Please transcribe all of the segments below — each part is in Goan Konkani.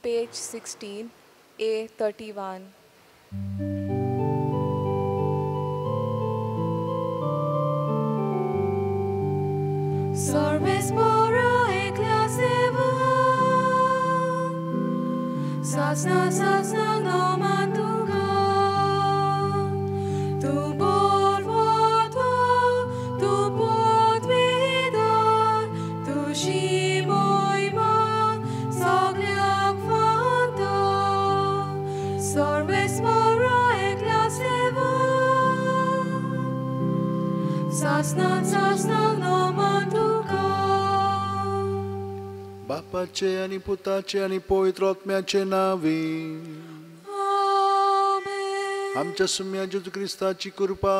page 16, A31. Sarvespora eklaseva, Sasna sasna nomantuka, Tu porvoto, tu potvidar, Tu shimoima, Sogliak fanta, Sarvespora eklaseva, Sasna sasna nomantuka. बापाचे आनी पुताचे आनी पवित्र आत्म्याचे नांवे. आमेन. आमच्या सुम्या जेजू क्रिस्ताची कृपा,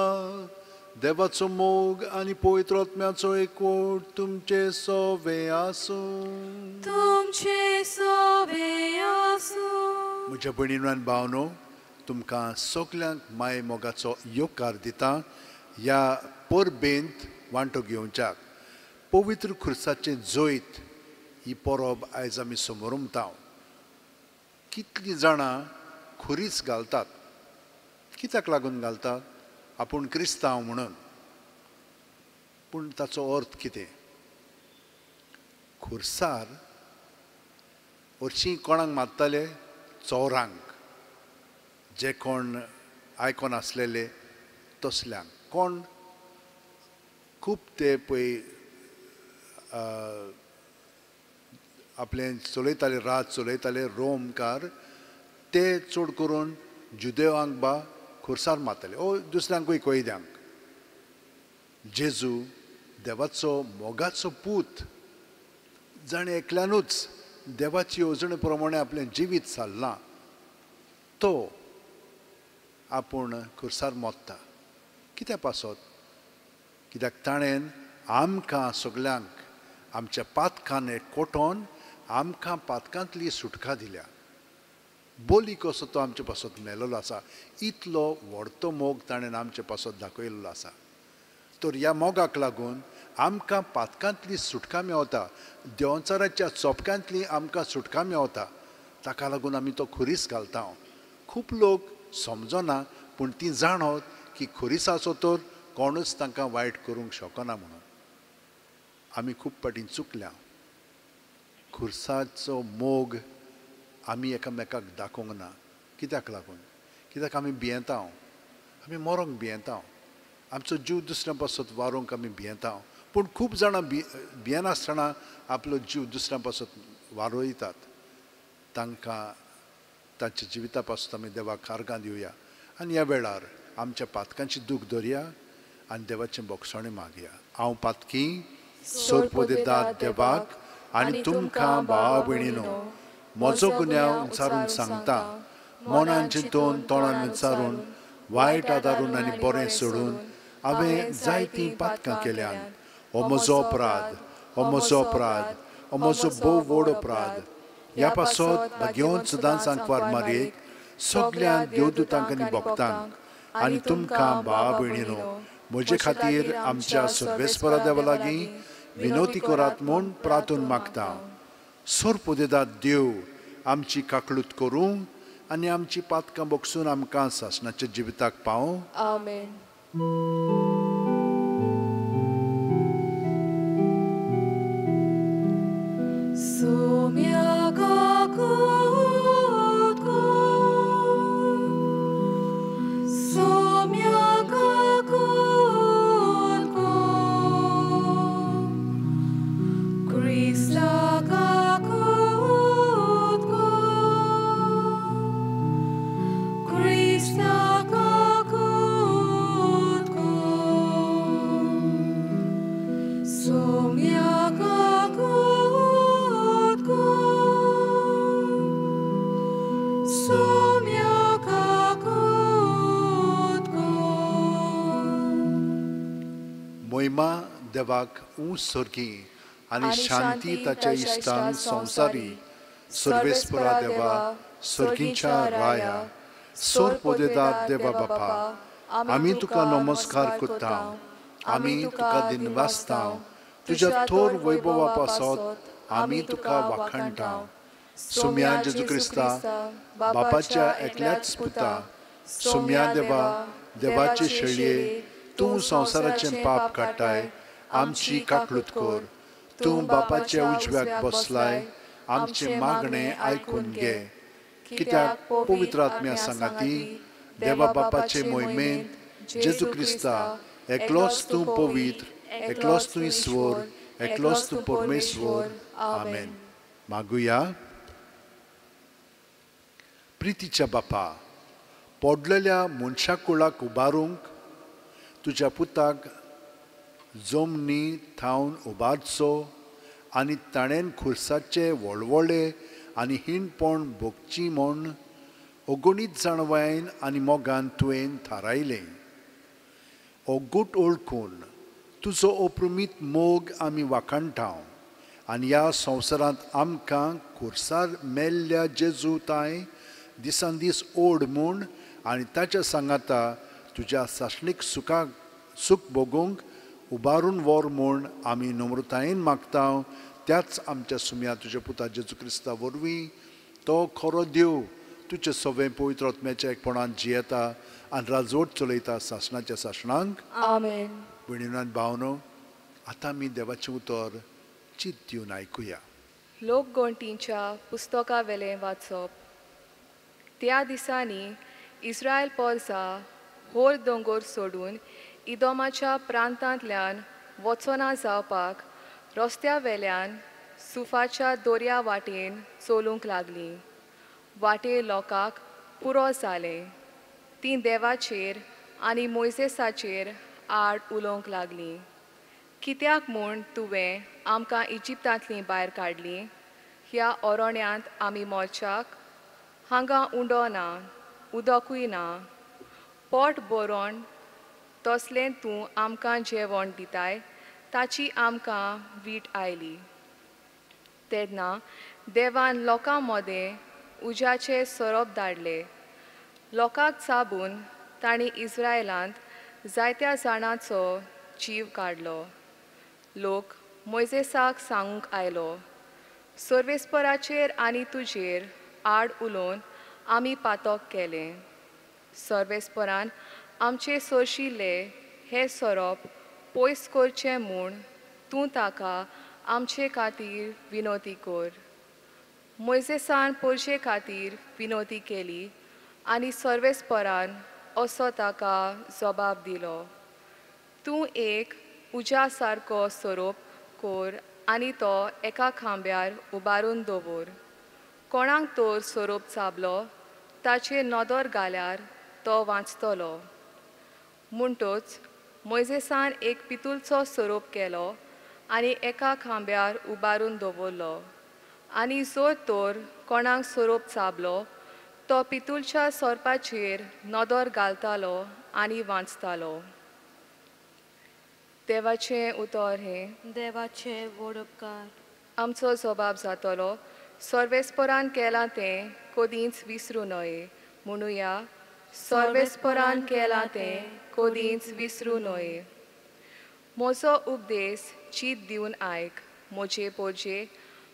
देवाचो मोग आनी पवित्र आत्म्याचो एकवट तुमचे सोवे आसूं. तुमचे सोवे आसूं. म्हज्या भयणीनो आनी भावनो, तुमकां सगल्यांक माये मोगाचो येवकार दिता ह्या परबेंत वांटो घेवच्याक. पवित्र खुर्साचें जैत ही परब आयज आमी समोरमता. कितलीं जाणां खुरीस घालतात, कित्याक लागून घालतात? आपूण क्रिस्तांव म्हणून. पूण ताचो अर्थ कितें? खुर्सार हरशीं कोणाक मारताले? चोरांक, जे कोण आयकोन आसलेले तसल्यांक. कोण खूब ते पळय आपलें चलयताले, रात चलयताले रोमकार, ते चड करून जुदेवांक बा खुर्सार मारताले ओ दुसऱ्यांकूय कैद्यांक. जेजू देवाचो मोगाचो पूत, जाणें एकल्यानूच देवाची येवजणे प्रमाणे आपलें जिवीत सारलां, तो आपूण खुर्सार मोत्ता. कित्या पासत? कित्याक ताणें आमकां सगल्यांक आमच्या पातकान कोटोन आमकां पातकांतली सुटका दिल्या. बोली कसो तो आमचे पासत मेलोलो आसा. इतलो व्हडतो मोग ताणें आमचे पासत दाखयल्लो आसा. तर ह्या मोगाक लागून आमकां पातकांतली सुटका मेवता, देंवचाराच्या चोपक्यांतली आमकां सुटका मेवता. ताका लागून आमी तो खुरीस घालता. खूब लोक समजना, पूण ती जाणत की खुरीसाचो तर कोणूच तांकां वायट करूंक शकना म्हणून. आमी खूब फावटीं चुकल्या. खुर्साचो मोग आमी एकामेकाक दाखोवंक ना. कित्याक लागून? कित्याक आमी भियेता, आमी मरोंक भियेता, आमचो जीव दुसऱ्या पासत वारोवंक आमी भियेता. पूण खूब जाणां भियेनासतना आपलो जीव दुसऱ्या पासत वारोयतात. तांकां तांच्या जिविता पासत आमी देवाक आर्गां दिवया आनी ह्या वेळार आमच्या पातकांची दूख धरया आनी देवाचें बोगसणें मागया. हांव पातकी सोरपोदेदाद देवाक आनी तुमकां भावा भयणीनो म्हजो गुन्यांव विचारून सांगता. मनान चिंतून, तोंडान विचारून, वायट आदारून आनी बरें सोडून हांवें जायतीं पातकां केल्यान. हो म्हजो अपराध, हो म्हजो अपराध, हो म्हजो भोव व्हड अपराध. ह्या पासत भाग्यवंत सदांच आंकवार मारयेक, सगल्या देवदूतांक आनी भक्तांक आनी तुमकां भावा भयणीनो म्हजे खातीर आमच्या सर्वेस्परा देवा लागीं विनवती करात म्हूण प्रार्थून मागता. सोरपोदेदाद देव आमची काकळूत करूं आनी आमची पातकां बोगसून आमकां सासणाच्या जिविताक पावूं. आमेन. मोहिमा देवाक ऊंच स्वर्गी आनी शांती ताच्या इश्टान संवसारी. सर्वेस्परा देवा, स्वर्गीच्या राया, सोरपोदेदाद देवा बापा, आमी तुका नमस्कार करता, आमी तुका दिनवासता. तुज्या थोर वैभवा पासत आमी तुका वाखाणटा. सोम्या जेजू क्रिस्ता बापाच्या एकल्याच पुता सोम्या देवा देवाचे शेळये तूं संवसाराचें पाप काडटाय आमची काकळूत कर। तूं बापाच्या उजव्याक बसलाय आमचें मागणें आयकून घे। कित्याक पवित्र आत्म्या सांगाती देवा बापाचे मोहिमेंत जेजू क्रिस्ता एकलोच तूं पवित्र, एकलोच तूं ईश्वर, एकलोच तूं परमेश्वर। आमेन। मागुया। प्रितीच्या बापा, पडलेल्या मनशाकुळाक उबारूंक तुज्या पुताक जमनी थावन उबारचो आनी ताणें खुर्साचे वळवळे आनी हीणपण भोगची म्हूण अगणीत जाणवायन आनी मोगान तुवें थारायलें। अगूट ओळखून तुजो अप्रमीत मोग आमी वाखाणटाव आनी ह्या संवसारांत आमकां खुर्सार मेल्ल्या जेजू ताय दिसान दीस ओड म्हूण आनी ताच्या सांगाता तुज्या सासणीक सुखाक सूख भोगूंक उबारून व्हर म्हूण आमी नम्रतायेन मागता। त्याच आमच्या सुम्या तुज्या पुता जेजू क्रिस्ता वरवीं तो खरो देव तुजे सगळें पवित्र आत्म्याच्या एकपणान जियेता आनी राजवट चलयता सासणाच्या सासणांक। आमेन। भयणीनो आनी भावनो, आतां आमी देवाचें उतर चित दिवन आयकुया। लोकगोंटींच्या पुस्तका वेलें वाचप। त्या दिसांनी इस्रायल पोरसा होर दोंगोर सोडून इदोमाच्या प्रांतांतल्यान वचना जावपाक रस्त्या वेल्यान सुफाच्या दोर्या वाटेन चलूंक लागली। वाटे लोकांक पुरो जालें। तीं देवाचेर आनी मोयजेसाचेर आड उलोवंक लागलीं। कित्याक म्हूण तुवें आमकां इजिप्तांतलीं भायर काडलीं? ह्या ओरोण्यांत आमी मोर्चाक हांगा उंडो ना, उदकूय ना। पोट भरोन तसलें तूं आमकां जेवण दिताय ताची आमकां वीट आयली। तेन्ना देवान लोकां मदें उज्याचे सोरोप धाडले। लोकांक चाबून तांणी इस्रायलांत जायत्या जाणांचो जीव काडलो। लोक मोयजेसाक सांगूंक आयलो, सर्वेस्पराचेर आनी तुजेर आड उलोवन आमी पातक केलें। सर्वेस्परान आमचे सोशिल्ले हे सोरोप पयस करचे म्हूण तूं ताका आमचे खातीर विनोती कर। मोयजेसान पोरशे खातीर विनोती केली आनी सर्वेस्परान असो ताका जबाब दिलो, तूं एक उज्या सारको सोरोप कर आनी तो एका खांब्यार उबारून दवर। कोणाक तर सोरोप चाबलो ताचेर नदर घाल्यार तो वांचतलो। म्हणटच मोयजेसान एक पितूलचो सोरोप केलो आनी एका खांब्यार उबारून दवरलो आनी जर तर कोणाक सोरोप चाबलो तो पितूलच्या सोरपाचेर नदर घालतालो आनी वांचतालो। देवाचें उतर हें। देवाचें व्हड उपकार। आमचो जबाब जातलो, सर्वेस्परान केलां तें कदींच विसरूं नये। म्हणुया, सर्वेस्परान केलां तें कदींच विसरूं नये। म्हजो उपदेश चीत दिवन आयक, म्हजे पोरजे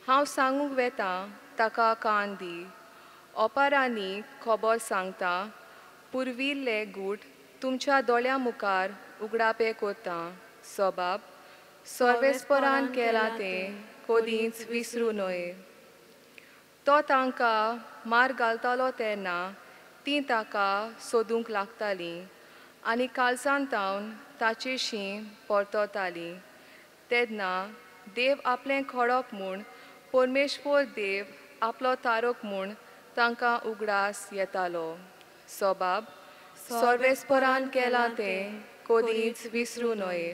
हांव सांगूंक वेतां ताका कान दी। ओपारांनी खबर सांगता, पुर्विल्ले गूट तुमच्या दोळ्यां मुखार उगडापे करता। सबाब सर्वेस्परान केलां तें कदींच विसरूं नये। तो तांकां मार घालतालो तेन्ना तीं ताका सोदूंक लागतालीं आनी काळजान तावन ताचेशी परततालीं। तेन्ना देव आपलें खडप म्हूण परमेश्वर देव आपलो तारक म्हूण तांकां उगडास येतालो। सबाब सर्वेस्परान केलां तें कदींच विसरूं नये।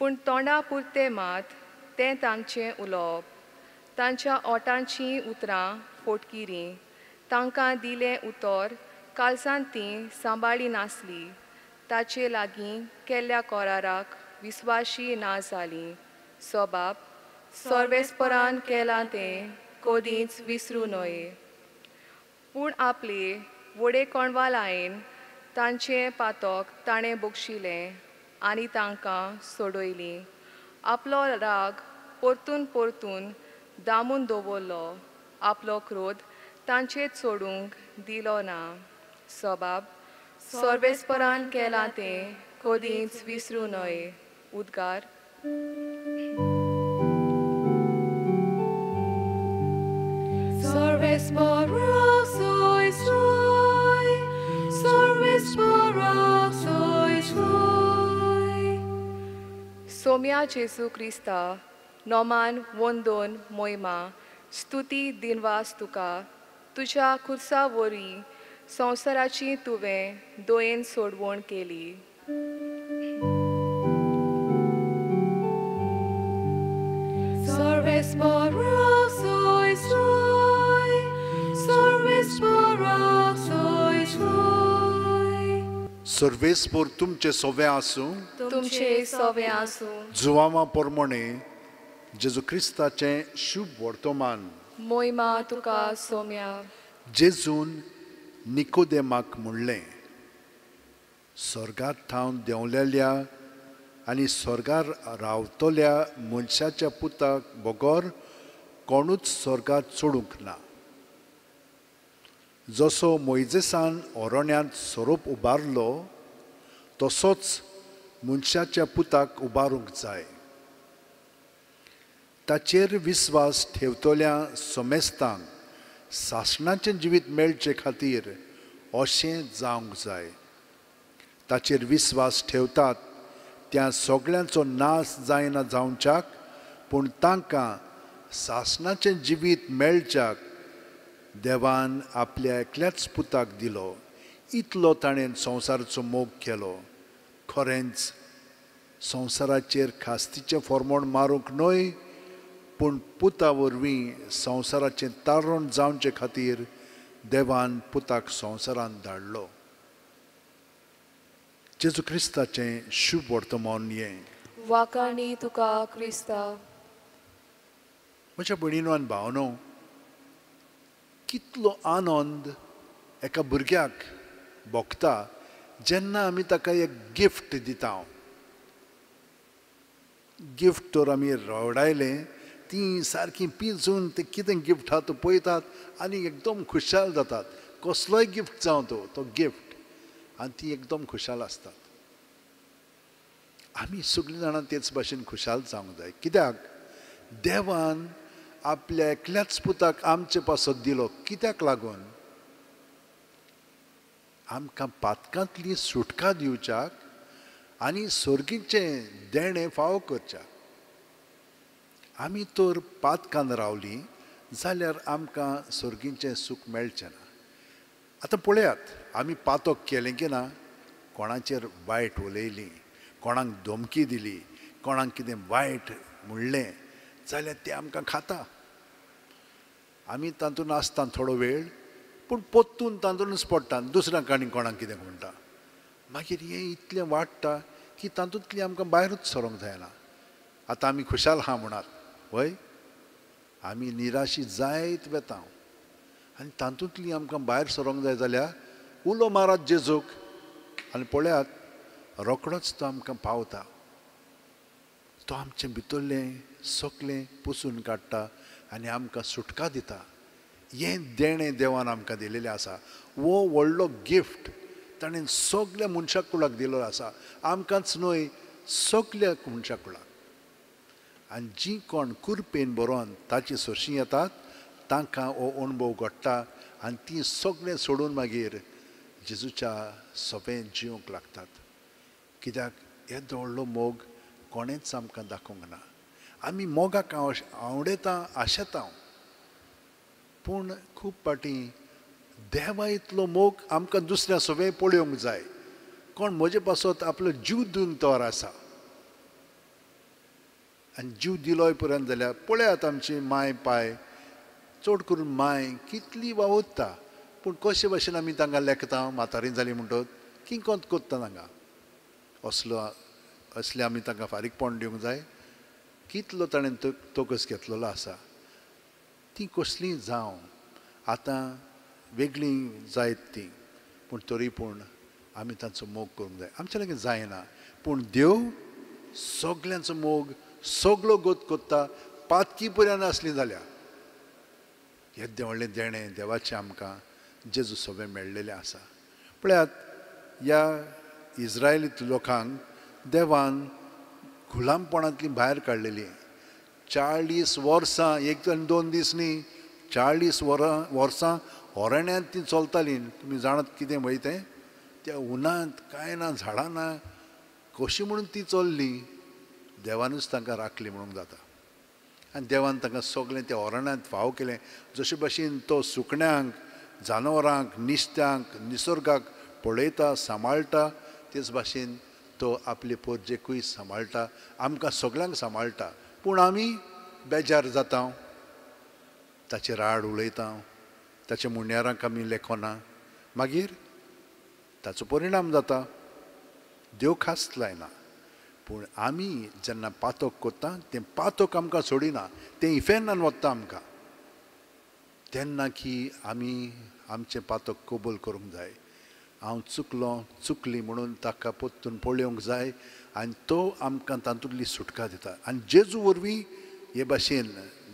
पूण तोंडा पुरतें मात तें तांचें उलोवप, तांच्या ओटांचीं उतरां फोटकिरीं। तांकां दिलें उतर काळजांत तीं सांबाळी नासली, ताचे लागीं केल्ल्या कराराक विस्वाशी ना जालीं। सबाब सर्वेस्परान केलां तें कदींच विसरूं नये। पूण आपले व्हडे कोणवालायेन तांचें पातक ताणें बक्षिलें आनी तांकां सोडयलीं। आपलो राग परतून परतून दामून दवरलो आपलो क्रोध तांचेर सोडूंक दिलो ना. सबाब सर्वेस्परान केलां तें कदींच विसरूं नये. उद्गार. सोम्या जेजू क्रिस्ता नोमान वंदोन मोहिमा स्तुती दिनवास तुका. तुज्या खुर्सा वरवीं संवसाराची तुवें दोयेन सोडवण केली. सर्वेस्पोर तुमचे सोवे आसूं, तुमचे सोवे आसूं. जुवामा पोरमोणे जेजू क्रिस्ताचें शुभ वर्तमान. मोहिमा तुका सोम्या. जेजून निकोदेमाक म्हणलें, स्वर्गात थावन देंवलेल्या आनी स्वर्गार रावतल्या मनशाच्या पुताक बगर कोणूच स्वर्गात चडूंक ना. जसो मोयजेसान अरण्यांत सोरोप उबारलो तसोच मनशाच्या पुताक उबारूंक जाय. ताचेर विस्वास ठेवतल्या समेस्तांक सासणाचें जिवीत मेळचे खातीर अशें जावंक जाय. ताचेर विस्वास ठेवतात त्या सगळ्यांचो नाश जायना जावच्याक, पूण तांकां सासणाचें जिवीत मेळच्याक देवान आपल्या एकल्याच पुताक दिलो. इतलो ताणें संवसाराचो मोग केलो. खरेंच संवसाराचेर खास्तीचें फॉर्मोण मारूंक न्हय, पूण पुता वरवीं संवसाराचें तारण जावचे खातीर देवान पुताक संवसारांत धाडलो. जेजू क्रिस्ताचें शुभ वर्तमान हें. वाखाणी तुका क्रिस्ता. म्हज्या भयणीनो आनी भावनो, कितलो आनंद एका भुरग्याक भोगता जेन्ना आमी ताका एक गिफ्ट दिता. गिफ्ट तर आमी रवडायलें तीं सारकीं पिंजून ते कितें गिफ्ट आहा तो पळयतात आनी एकदम खुशाल जातात. कसलोय गिफ्ट जावं तो तो गिफ्ट, आनी ती एकदम खुशाल आसतात. आमी सगळीं जाणां तेच भाशेन खुशाल जावंक जाय. कित्याक देवान आपल्या एकल्याच पुताक आमचे पासत दिलो. कित्याक लागून? आमकां पातकांतली सुटका दिवच्याक आनी सर्गीचें देणें फावो करच्याक. आमी तर पातकान रावलीं जाल्यार आमकां सर्गीचें सूख मेळचें ना. आतां पळयात, आमी पातक केलें की ना, कोणाचेर वायट उलयलीं, कोणाक धमकी दिली, कोणाक कितें वायट म्हणलें जाल्यार तें आमकां खाता. आमी तातूंत आसता थोडो वेळ, पूण पोत्तून तातूंतच पडटा, दुसऱ्यांक आनी कोणाक कितें म्हणटा. मागीर हें इतलें वाडटा की तातूंतली आमकां भायरूच सरोंक जायना. आतां आमी खुशाल आहा म्हणात, वय आमी निराशी जायत वेता आनी तातूंतली आमकां भायर सरोंक जाय जाल्यार उलो मारात जेजूक आनी पळयात रोकडोच तो आमकां पावता. तो आमचें भितरलें सगळें पुसून काडटा आनी आमकां सुटका दिता. हें देणें देवान आमकां दिलेलें आसा. हो व्हडलो गिफ्ट ताणें सगल्या मनशा कुळाक दिल्लो आसा, आमकांच न्हय सगल्या मनशा कुळाक. आनी जीं कोण कुरपेन बरोवन ताचे सरशीं येतात तांकां हो अणभव घडटा आनी तीं सगळें सोडून मागीर जेजूच्या सोंपें जिवंक लागतात. कित्याक येदो व्हडलो मोग कोणेंच आमकां दाखोवंक ना. आमी मोगाक आवडेता आशेता, पूण खूब फावटी देवा इतलो मोग आमकां दुसऱ्या सोंपें पळोवंक जाय. कोण म्हजे पासत आपलो जीव दिवंक तयार आसा आनी जीव दिलोय पर्यंत जाल्यार पळयात आमची माय पाय, चड करून माय कितली वावुरता, पूण कशे भाशेन आमी तांकां लेखता म्हातारी जाली म्हणटत किंकोत कोत्ता तांकां. असलो असलें आमी तांकां फारीकपण दिवंक जाय. कितलो ताणें तोकस घेतलेलो आसा. तीं कसलीं जावं आतां वेगळीं जायत तीं, पूण तरी पूण आमी तांचो मोग करूंक जाय. आमच्या लागीं जायना, पूण देव सगल्यांचो मोग सगलो गोत कोत्ता, पातकी पर्यंत आसली जाल्यार. येद्दें व्हडलें देणें देवाचें आमकां जेजू सोबें मेळ्ळेलें आसा. पळयात, ह्या इस्रायलीत लोकांक देवान गुलामपणांतली भायर काडलेली. 40 वर्सां, एक आनी 2 दीस न्ही, 40 वर्सां अरण्यांत ती चलताली. तुमी जाणात कितें वय तें, त्या उनांत कांय ना, झाडां ना, कशी म्हणून ती चल्ली. देवानूच तांकां राखली म्हणूंक जाता. आनी देवान तांकां सगळें त्या अरण्यांत फाव केलें. जशे भाशेन तो सुकण्यांक, जानवरांक, निस्त्यांक, निसर्गाक पळयता, सांबाळटा, तेच भाशेन तो आपले पोरजेकूय सांबाळटा, आमकां सगळ्यांक सांबाळटा. पूण आमी बेजार जाता, ताचेर आड उलयता, ताच्या मुण्यारांक आमी लेखना, मागीर ताचो परिणाम जाता. देव खास लायना, पूण आमी जेन्ना पातक करता तें पातक आमकां सोडिना, तें इफेर्नान वता आमकां. तेन्ना की आमी आमचें पातक कबूल करूंक जाय. हांव चुकलो, चुकली म्हणून ताका परतून पळोवंक जाय आनी तो आमकां तातूंतली सुटका दिता. आनी जेजू वरवीं हे भाशेन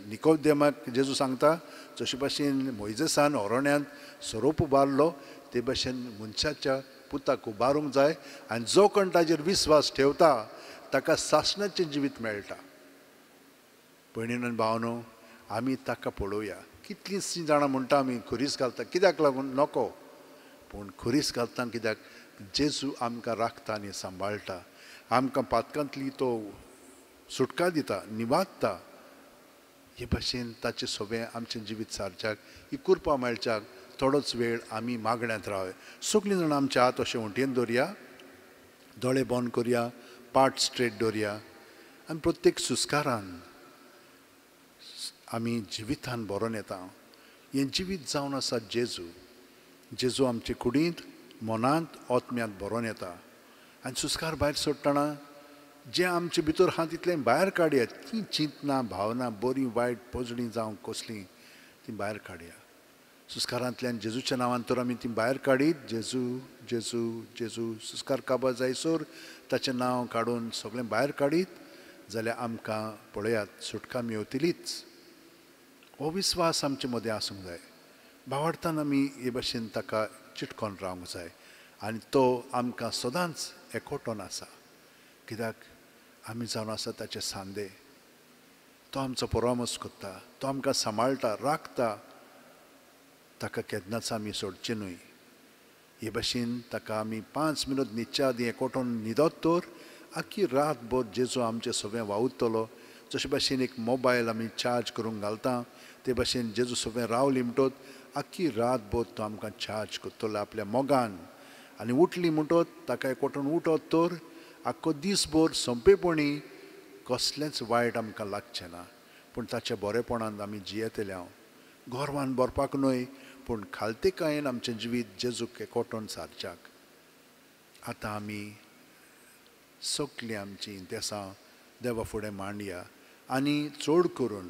निकोदेमाक जेजू सांगता, जशे भाशेन मोयजेसान अरण्यांत सोरोप उबारलो ते भाशेन मनशाच्या पुताक उबारूंक जाय आनी जो कोण ताजेर विस्वास ठेवता ताका सासणाचें जिवीत मेळटा. भयणीन आनी भावनो, आमी ताका पळोवया. कितलींशीं जाणां म्हणटा आमी खुरीस घालता, कित्याक लागून नको, पूण खुरीस घालता कित्याक? जेजू आमकां राखता आनी सांबाळटा, आमकां पातकांतली तो सुटका दिता, निवादता. हे भाशेन ताचें सोबें आमचें जिवीत सारच्याक, ही कृपा मेळच्याक थोडोच वेळ आमी मागण्यांत रावया. सगळीं जाणां आमचे हात अशें उंटयेन दवरया, दोळे बंद करया, पाट स्ट्रेट दवरया आनी प्रत्येक सुस्कारान आमी जिवितान भरोन येता. हें जिवीत जावन आसा जेजू. जेजू आमचे कुडींत, मनांत, आत्म्यांत भरोन येता आनी सुस्कार भायर सोडटना जें आमचे भितर आहा तितलें भायर काडया. तीं चिंतना, भावना, बरीं वायट, पोजडीं जावं कसलीं, तीं भायर काडया. सुस्कारांतल्यान जेजूच्या नांवान तर आमी ती भायर काडीत, जेजू जेजू जेजू सुस्कार काबार जायसर ताचें नांव काडून सगळें भायर काडीत जाल्यार आमकां पळयात सुटका मेवतलीच. हो विस्वास आमचे मदें आसूंक जाय. भावार्थान आमी हे भाशेन ताका चिटकोन रावंक जाय आनी तो आमकां सदांच एकवटोन आसा. कित्याक आमी जावन आसा ताचे सांदे. तो आमचो परामर्श करता, तो आमकां सांबाळटा, राखता. ताका केन्नाच आमी सोडचें न्हय. हे भाशेन ताका आमी 5 मिनट न्हिदच्या आदीं एकवटोन न्हिदत तर आख्खी रातभर जेजू आमचें सगळें वावुरतलो. जशे भाशेन एक मोबायल आमी चार्ज करूंक घालता ते भाशेन जेजू सगळें रावली म्हणटत आख्खी रातभर तो आमकां चार्ज करतलो आपल्या मोगान. आनी उठली म्हणटत ताका एकवटोन उठत तर आख्खो दीसभर सोंपेपणी कसलेंच वायट आमकां लागचें ना. पूण ताच्या बरेपणान आमी जियेतले. हांव गोरवान भरपाक न्हय, पूण खालतेकायेन आमचें जिवीत जेजूक एकवटोन सारच्याक. आतां आमी सगळीं आमचीं इंतेसां देवा फुडें मांडया आनी चड करून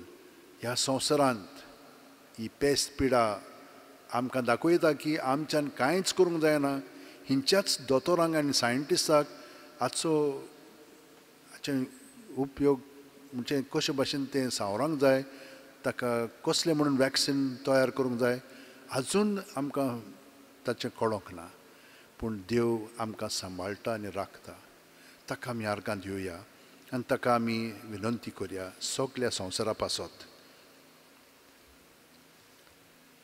ह्या संवसारांत ही पेस्त पिडा आमकां दाखयता की आमच्यान कांयच करूंक जायना. हिंच्याच दोतोरांक आनी सायंटिस्टाक हाचो हाचे उपयोग म्हणजे कशे भाशेन तें सावरांक जाय, ताका कसलें म्हणून वॅक्सिन तयार करूंक जाय, आजून आमकां ताचें कळोंक ना. पूण देव आमकां सांबाळटा आनी राखता. ताका आमी आर्गां दिवया आनी ताका आमी विनंती करया सगल्या संवसारा पासत.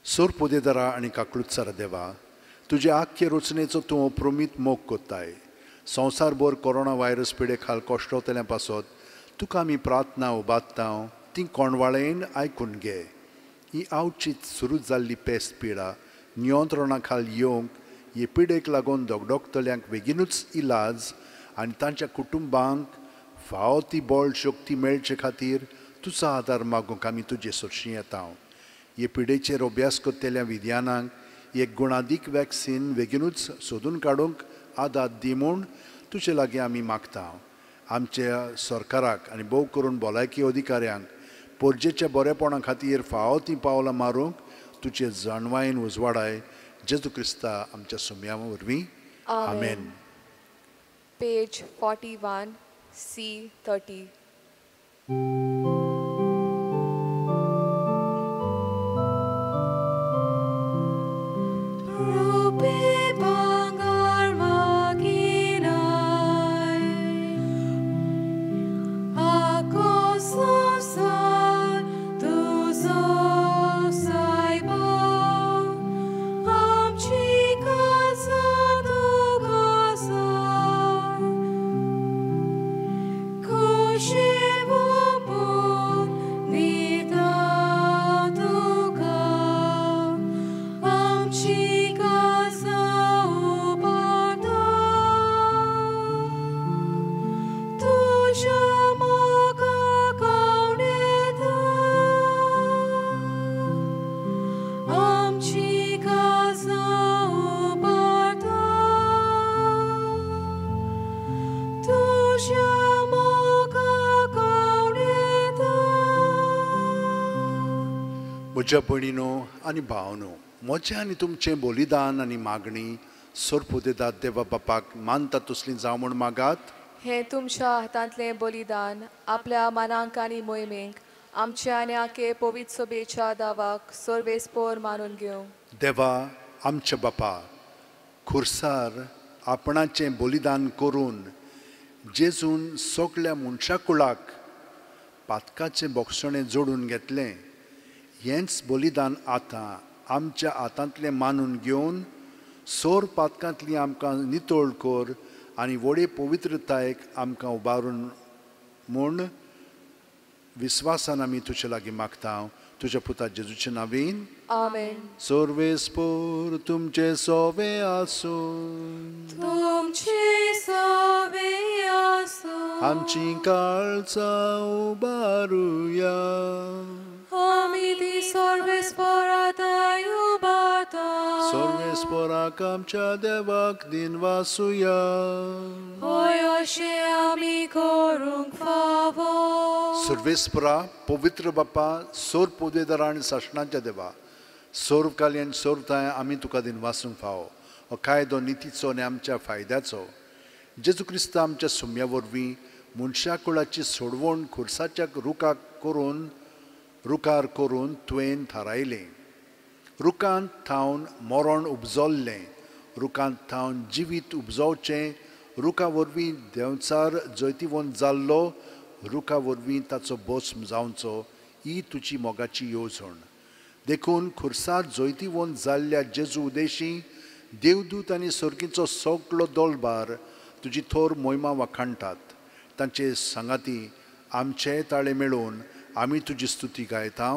सोर पोदेदारा आनी काकळुत्सारा देवा, तुजे आख्खे रचनेचो तूं अप्रमीत मोग कोत्ताय. संवसारभर कोरोना व्हायरस पिडे खाल कश्टवतल्या पासत तुका आमी प्रार्थना उबारता, ती कोणवाळेन आयकून घे. ही आवचीत सुरू जाल्ली पेस्त पिडा नियंत्रणा खाल येवंक हे पिडेक लागून दगदगतल्यांक बेगीनूच इलाज आनी तांच्या कुटुंबांक फावो ती बळ शक्ती मेळचे खातीर तुजो आदार मागूंक आमी तुजे सरशीं येता. हे पिडेचेर अभ्यास करतल्या विज्ञानांक एक गुणादीक वॅक्सिन बेगीनूच सोदून काडूंक आदार दी म्हूण तुजे लागीं आमी मागता. आमच्या सरकाराक आनी भोव करून भलायकी अधिकाऱ्यांक पोरजेच्या बरेपणा खातीर फावो तीं पावलां मारूंक तुजे जाणवायेन उजवाडाय. जेजू क्रिस्ता आमच्या सुम्या वरवीं, आमेन. Page 41, C 30. म्हज्या भयणीनो आनी भावनो, म्हजें आनी तुमचें बलिदान आनी मागणी सोरपुदेदात देवा बापाक मानता तसली जावं म्हूण मागात. हें तुमच्या हातांतलें बलिदान आपल्या मानांक आनी मोहिमेक आमच्या आनी आके पवित्र सभेच्या दावाक सर्वेस्पोर मानून घेवं. देवा आमच्या बापा, खुर्सार आपणाचें बलिदान करून जेजून सगळ्या मनशा कुळाक पातकाचें बोगसणें जोडून घेतलें. हेंच बलिदान आतां आमच्या हातांतलें मानून घेवन सोर पातकांतली आमकां नितळ कर आनी व्हडे पवित्रतायेक आमकां उबारून म्हूण विस्वासान आमी तुजे लागीं मागता, तुज्या पुता जेजूचे नांवान. आमेन. सर्वेस्पोर तुमचे सोवे आसूं, तुमचे सोवे आसूं. आमची काळजां उबारुया, आमी ती सर्वेस्पोरा थंय उबारता. सर्वेस्पोराक आमच्या देवाक दिनवासुया. हय अशें आमी करूंक फावो. सर्वेस्परा पवित्र बापा, सोर पोदेदारा आनी सासणाच्या देवा, सोर्वकाली आनी सोर्वताय आमी तुका दिनवासूंक फावो. हो कायदो नितीचो आनी आमच्या फायद्याचो. जेजू क्रिस्त आमच्या सुम्या वरवीं मनशा कुळाची सोडवण खुर्साच्या रुखाक करून रुखार करून तुवें थारायलें. रुखांत थावन मरण उपजल्लें, रुखांत थावन जिवीत उपजोवचें, रुखा वरवीं देंवचार जैतिवंत जाल्लो, रुखा वरवीं ताचो भस्म जावचो, ही तुजी मोगाची येवजण. देखून खुर्सार जैतिवंत जाल्ल्या जेजू उदेशी देवदूत आनी सर्गीचो सगळो दोलबार तुजी थोर मोहिमा वाखाणटात. तांचे सांगाती आमचे ताळे मेळोवन आमी तुजी स्तुती गायता.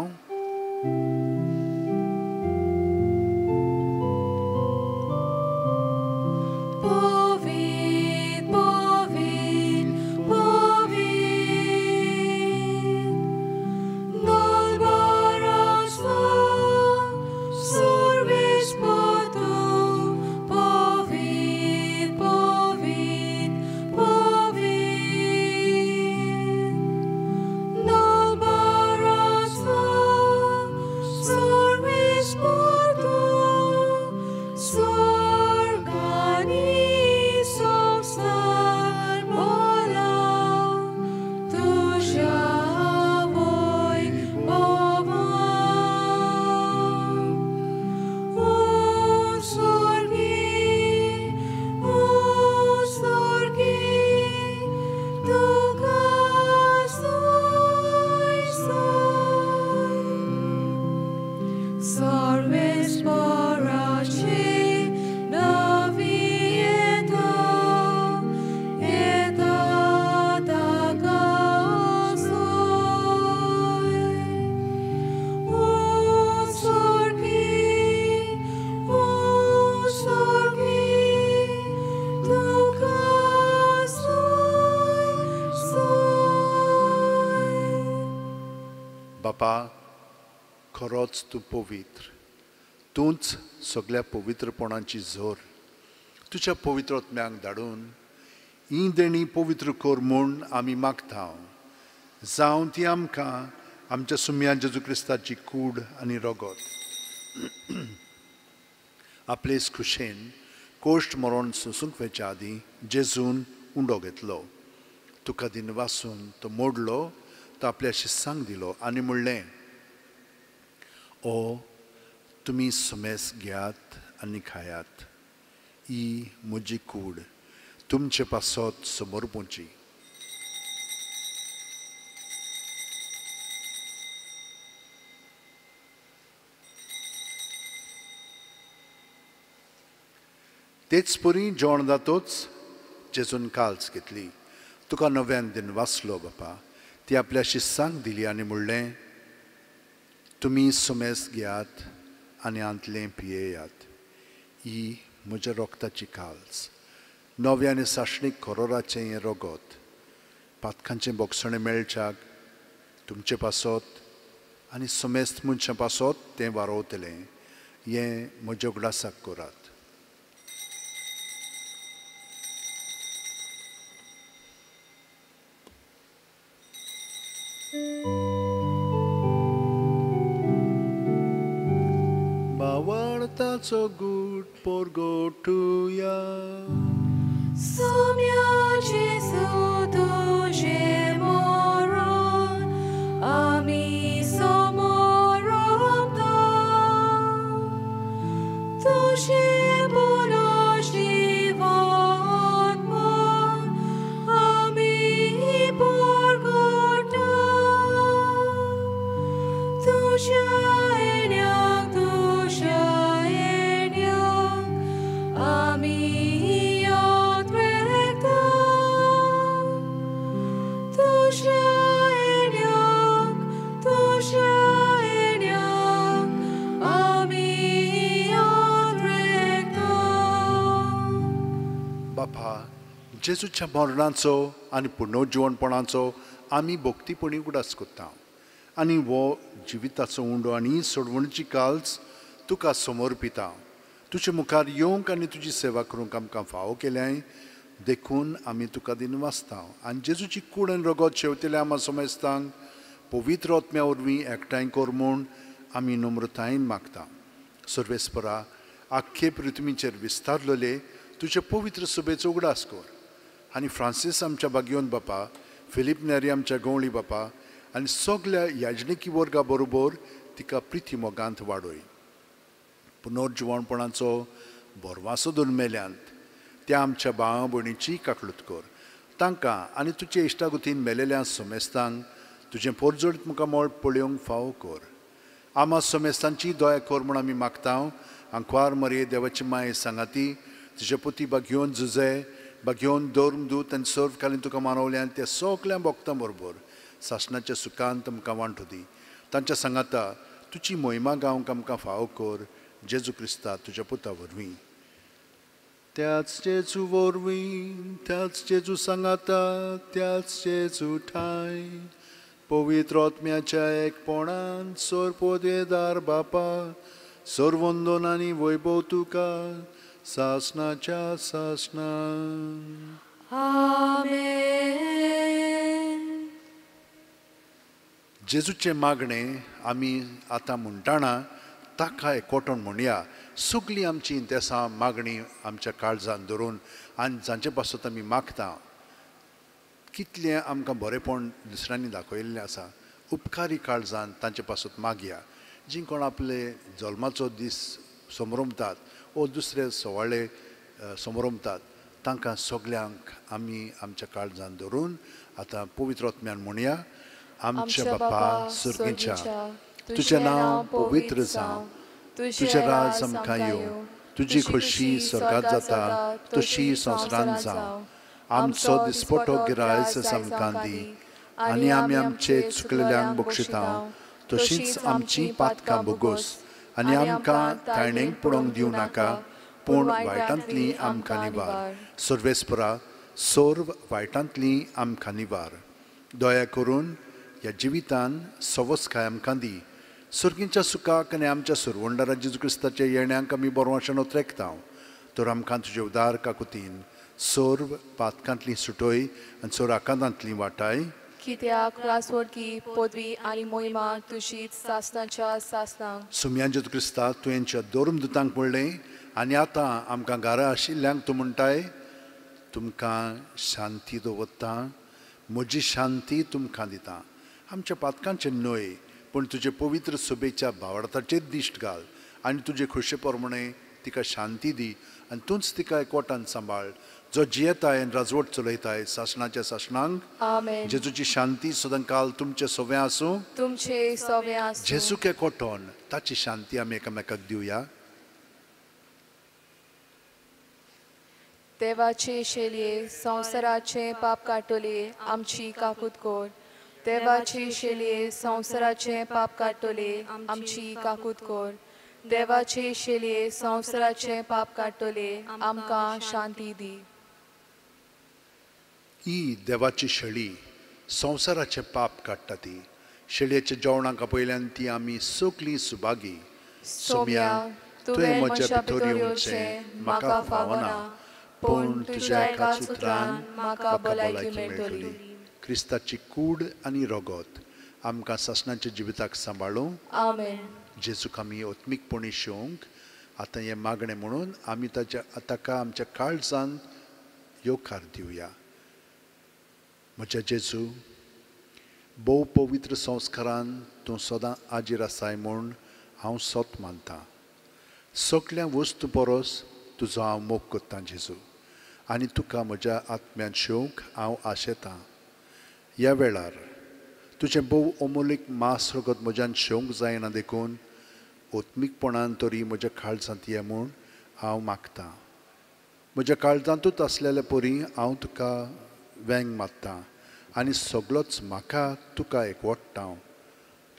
बापा, खरोच तूं पवित्र, तूंच सगळ्या पवित्रपणाची जोर. तुज्या पवित्र आत्म्याक धाडून ही देणी पवित्र कर म्हूण आमी मागता. जावं ती आमकां आमच्या सुम्या जेजू क्रिस्ताची कूड आनी रगत. आपलेच खुशेन कोश्ट मरण सोंसूंक वचच्या आदीं जेजून उंडो घेतलो, तुका दिनवासून तो मोडलो, तो आपल्या शिस्सांक दिलो आनी म्हणलें, ओ तुमी सुमेस घेयात आनी खायात, ही म्हजी कूड तुमचे पासत समर्पूची. तेच परी जेवण जातोच जेजून काल्स घेतली, तुका नव्यान दिन वाचलो बापा, ती आपल्या शिस्सांक दिली आनी म्हणलें, तुमी सुमेस घेयात आनी आंतलें पियेयात, ही म्हज्या रोगताची काल्स, नव्या आनी सासणीक खरोराचें हें रगत, पातकांचें बोगसणें मेळच्याक तुमचे पासत आनी सुमेस्त मनशां पासत तें वारोवतलें, हें म्हज्या उगडासाक करात. जिविताचो गूट परगटुया. सोम्या जेजू तुजें मरण आमी समोरता, तुजें पुनर्जीवन आमी परगटा, तुज्या येण्याक तुज्या येण्याक आमी याद रेखता, तुज्या येण्याक तुज्या येण्याक आमी याद रेखता. बापा, जेजूच्या मरणाचो आनी पुनर्जिवणपणाचो आमी भक्तीपणी उगडास करता आनी हो जिविताचो उंडो आनी सोडवणीची काल्स तुका समर्पिता. तुजे मुखार येवंक आनी तुजी सेवा करूंक आमकां फावो केल्याय देखून आमी तुका दिनवासता आनी जेजूची कूड आनी रगत शेवतल्या आमा समेस्तांक पवित्र आत्म्या वरवीं एकठांय कर म्हूण आमी नम्रतायेन मागता. सर्वेस्परा, आख्खे पृथ्वीचेर विस्तारलेले तुजे पवित्र सभेचो उगडास कर आनी फ्रांसीस आमच्या बागयोन बापा, फिलीप नेरी आमच्या गवळी बापा आनी सगल्या याजनिकी वर्गा बरोबर तिका प्रिती मोगांत वाडय. पुनर्जिवणपणाचो भरवासो धरून मेल्यांत त्या आमच्या भावा भयणीची काकळूत कर. तांकां आनी तुजे इश्टागुतीन मेलेल्या समेस्तांक तुजें पोरजोडीत मुखामळ पळोवंक फावो कर. आमा समेस्तांची दया कर म्हूण आमी मागता. आंकवार मरये देवाची माये सांगाती तुजे पुती बागयोन जुजे बागयोन धर्मदूत आनी सर्वकालीन तुका मानवल्यान त्या सगल्या भक्तां बरोबर सासणाच्या सुखान तुमकां वांटो दी. तांच्या सांगाता तुजी मोहिमा गावंक आमकां फावो कर. जेजू क्रिस्ता तुज्या पुता वरवीं. त्याच जेजू वरवीं, त्याच जेजू सांगाता, त्याच जेजू ठाय पवित्र आत्म्याच्या एकपणान सर्वदेदार बापा, सर्वंदन आनी वैभव तुका सासणाच्या सासणान. आमेन. जेजूचें मागणें आमी आतां म्हणटाना ताका एकवटून म्हणया. सगळीं आमची इंतेसां मागणी आमच्या काळजान धरून आनी जांचे पासत आमी मागता कितलें आमकां बरेंपण दुसऱ्यांनी दाखयल्लें आसा, उपकारी काळजान तांचे पासत मागया. जीं कोण आपले जल्माचो दीस समरमतात ओ दुसरे सुवाळे समरमतात तांकां सगल्यांक आमी आमच्या काळजान धरून आतां पवित्र आत्म्यान म्हणया. आमच्या बापा सर्गीच्या, तुजें नांव पवित्र जावं, तुजें राज आमकां येवं, तुजी खोशी स्वर्गांत जाता तशी संवसारांत जावं. आमचो दिसपटो गिरायस आमकां दी आनी आमी आमचे चुकलेल्यांक बक्षिता तशींच आमची पातकां भोगोस आनी आमकां ताणेंक पडोवंक दिवं नाका, पूण वायटांतली आमकां निवार. सर्वेस्परा, सर्व वायटांतली आमकां निवार. दया करून ह्या जिवितान सवसकाय आमकां दी. सर्गींच्या सुखाक आनी आमच्या सुरवंडारा जेजू क्रिस्ताच्या येण्याक आमी बरवाशेन ओतरेकता. तर आमकां तुजे उदार काकुतीन सर्व पातकांतली सुटय आनी सर्व आकांतांतली वाटाय. कित्याक रासवडकी पदवी आनी मोहिमा तुजीच सासणाच्या सासणाक. सुम्या जेजू क्रिस्ता, तुवेंच्या धर्मदुतांक म्हणलें आनी आतां आमकां घरा आशिल्ल्यांक तूं म्हणटाय, तुमकां शांती दवरता, म्हजी शांती तुमकां दिता. आमच्या पातकांचें न्हय पूण तुजे पवित्र सभेच्या भावार्थाचेर दिश्ट घाल आनी तुजे खोशे प्रमाणे तिका शांती दी आनी तूंच तिका एकवटान सांबाळ, जो जियेताय आनी राजवट चलयताय सासणाच्या सासणांक. आमेन. जेजूची शांती सदांकाल तुमचे सवें आसूं, तुमचे सवें आसूं. जेजूक एकवटोन ताची शांती आमी एकामेकाक दिवया. देवाचे शेलये संवसाराचें पाप काडटले आमची काकूत कर. देवाचे शेलये संवसाराचें पाप काडटले आमची काकूत कर. देवाचे शेलये संवसाराचें पाप काडटले आमकां शांती दी. ही देवाची शेळी संवसाराचें पाप काडटा. ती शेळयेच्या जेवणाक आपयल्यान ती आमी सगळीं सुभागी. सोम्या, तुवें म्हज्या भितर येवचें म्हाका फावना, पूण तुज्या एकाच उतरान म्हाका भलायकी मेळटली. क्रिस्ताची कूड आनी रगत आमकां सासणाच्या जिविताक सांबाळूं. आमेन. जेजूक आमी आत्मीकपणी शेवंक आतां हें मागणें म्हणून आमी ताच्या ताका आमच्या काळजान येवकार दिवया. म्हज्या जेजू, भोव पवित्र संस्कारान तूं सदां आजीर आसाय म्हूण हांव सत मानतां. सगल्या वस्तू परस तुजो हांव मोग करतां जेजू, आनी तुका म्हज्या आत्म्यान शेवंक हांव आशेतां. ह्या वेळार तुजें भोव अमोलीक मास रगत म्हज्यान शेवंक जायना देखून आत्मीकपणान तरी म्हज्या काळजांत ये म्हूण हांव मागतां. म्हज्या काळजांतूच आसलेले परी हांव तुका वेंग मारतां आनी सगळोच म्हाका तुका एकवटता.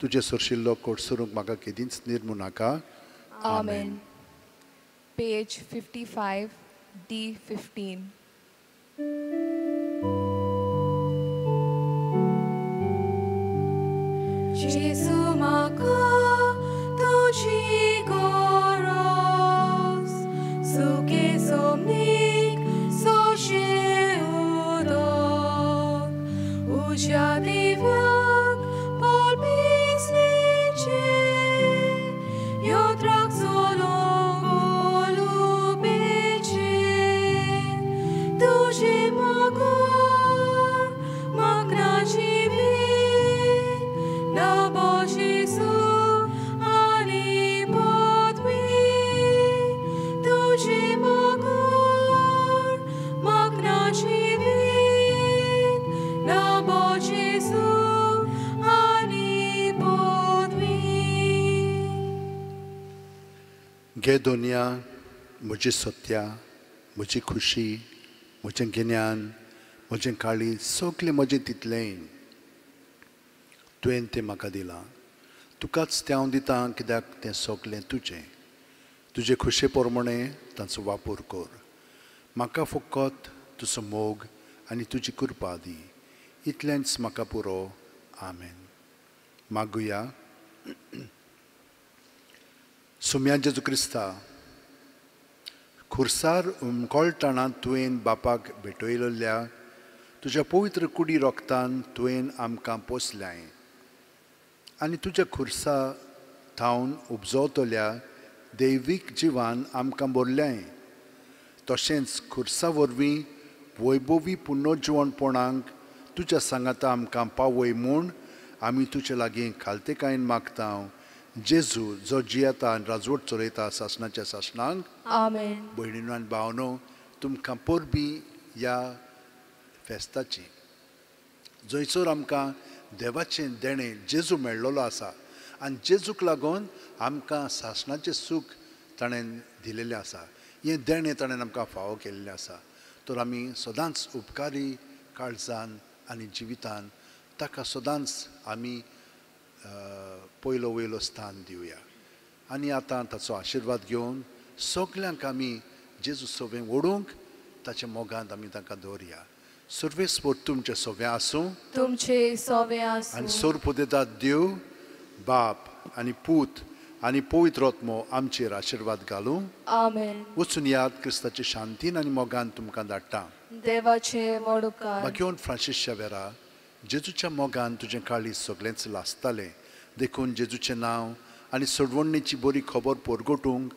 तुजें सरशिल्लो कोडसरूंक म्हाका केदींच निर्मू नाका. आमेन. Page 55, D15. Jesu म्हाका तुजी गरज, सुखे सोमनीक सोशे उदक, उज्या दिव्याक पोलपिसलेचे, योत्राक चलोवंक ओलुपेचे, तुजे बगर म्हाका ना जिवीत, ना जेजू आनी पदवी, तुजे बगर म्हाका ना जिवीत, ना जेजू आनी पदवी. घे दोनया म्हजी सत्या, म्हजी खुशी, म्हजें गिन्यान, म्हजें काळीज, सगळें म्हजें तितलें तुवें तें म्हाका दिलां. तुकाच तें हांव दितां कित्याक तें सगळें तुजें. तुजे खुशे प्रमाणें तांचो वापर कर. म्हाका फकत तुजो मोग आनी तुजी कृपा दी, इतलेंच म्हाका पुरो. आमेन. मागुया. सुम्या जेजू क्रिस्ता, खुर्सार उमकळटना तुवें बापाक भेटयल्ल्या तुज्या पवित्र कुडी रोगतान तुवें आमकां पोसल्याय आनी तुज्या खुर्सा थावन उपजवतल्या दैवीक जिवान आमकां भरल्याय. तशेंच खुर्सा वरवीं वैभवी पुनर्जिवणपणाक तुज्या सांगाता आमकां पावय म्हूण आमी तुजे लागीं खालतेकायेन मागता. जेजू जो जियेता आनी राजवट चलयता सासणाच्या सासणांक. आमेन. भयणीनो आनी भावनो, तुमकां परबीं ह्या फेस्ताची, जंयसर आमकां देवाचें देणें जेजू मेळ्ळोलो आसा आनी जेजूक लागून आमकां सासणाचें सूख ताणें दिलेलें आसा. हें देणें ताणें आमकां फावो केल्लें आसा. तर आमी सदांच उपकारी काळजान आनी जिवितान ताका सदांच आमी पयलो वयलो स्थान दिवया. आनी आतां ताचो आशिर्वाद घेवन सगल्यांक आमी जेजू सोवें ओडूंक ताच्या मोगांत आमी तांकां दवरया. सर्वेस्पर तुमचें सोवें आसूं, तुमचे सोवें आसूं. आनी सोरपुदेदात देव बाप आनी पूत आनी पवित्र आत्मो आमचेर आशिर्वाद घालूं. आमेन. वचून याद क्रिस्ताचे शांतीन आनी मोगान तुमकां धाडटा. देवाचे व्हड उपकार. बाकीवन फ्रांसीस शावेरा, जेजूच्या मोगान तुजें काळीज सगळेंच लासतालें देखून जेजूचें नांव आनी सोडवणेची बरी खबर परगटूंक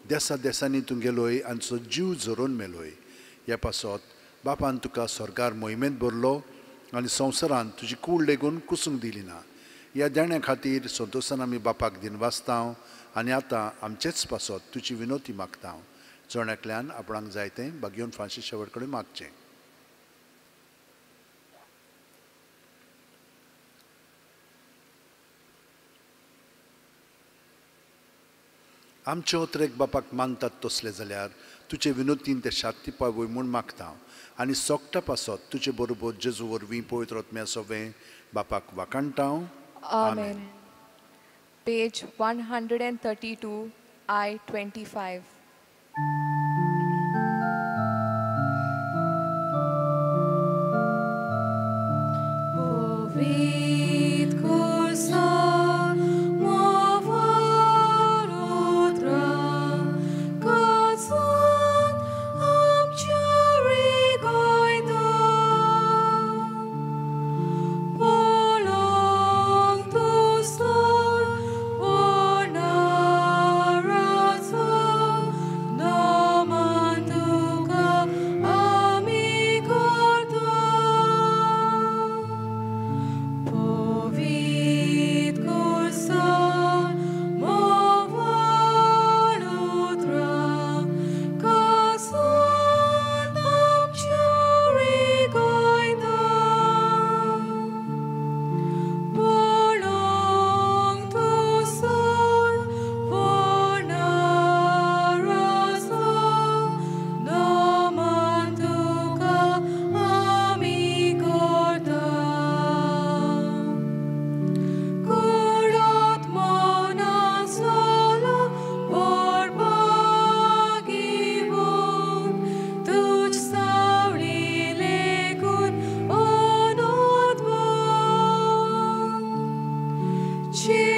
देसा देसांनी तूं गेलोय आनी जीव झरोवन मेलोय. ह्या पासत बापान तुका स्वर्गार मोहिमेंत भरलो आनी संवसारांत तुजी कूड लेगून कुसूंक दिली ना. ह्या देण्या खातीर संतोशान आमी बापाक दिनवासता आनी आतां आमचेच पासत तुजी विनोती मागता. जण एकल्यान आपणाक जाय तें बागयोन फ्रांसीस शेवर कडेन मागचें. आमचे ओतरेक बापाक मानतात तसले जाल्यार तुजे विनोतीन ते शांती पावय म्हूण मागता आनी सोगटा पासत तुजे बरोबर जेजू वरवीं पवित्र आत्म्या सोवें बापाक वाखाणटा. आमेन. Page 132, I-25. Oh, Ci